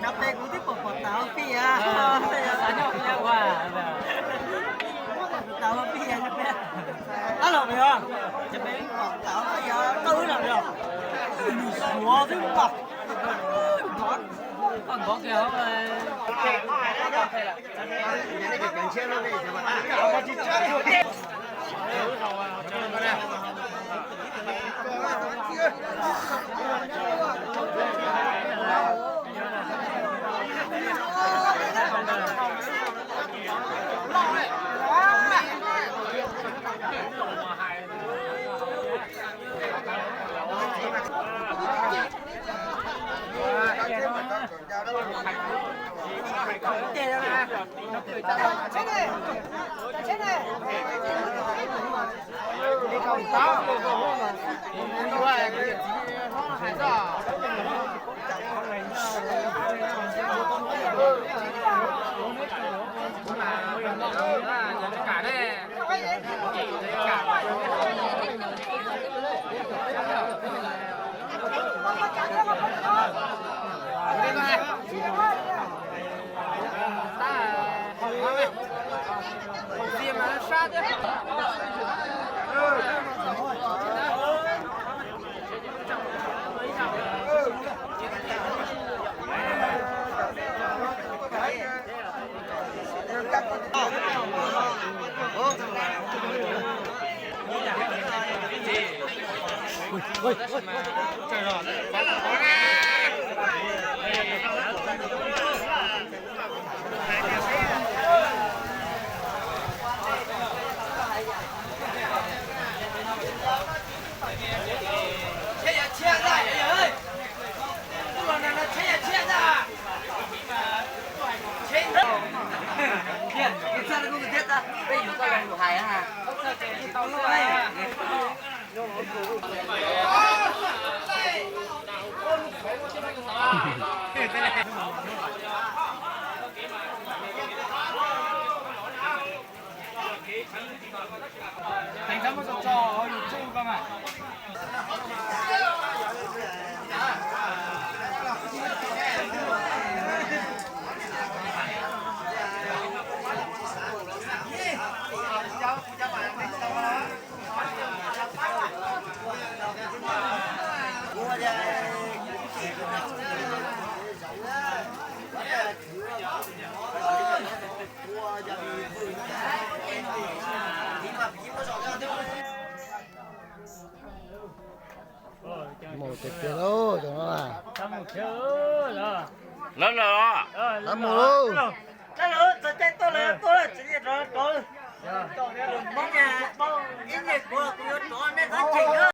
Cov pem kuv twb pom pom tau pij tau pij ab los pem os, cov pem pom tau pij koj wb los pem os, nws suav xwb mas, koj nkov kiag. Mus tiag tiag lauj, cov no na. Lawv lawm os. Lawv mus lauj. Ib nyuag kuv kuv yuav rov nej txhob cheem.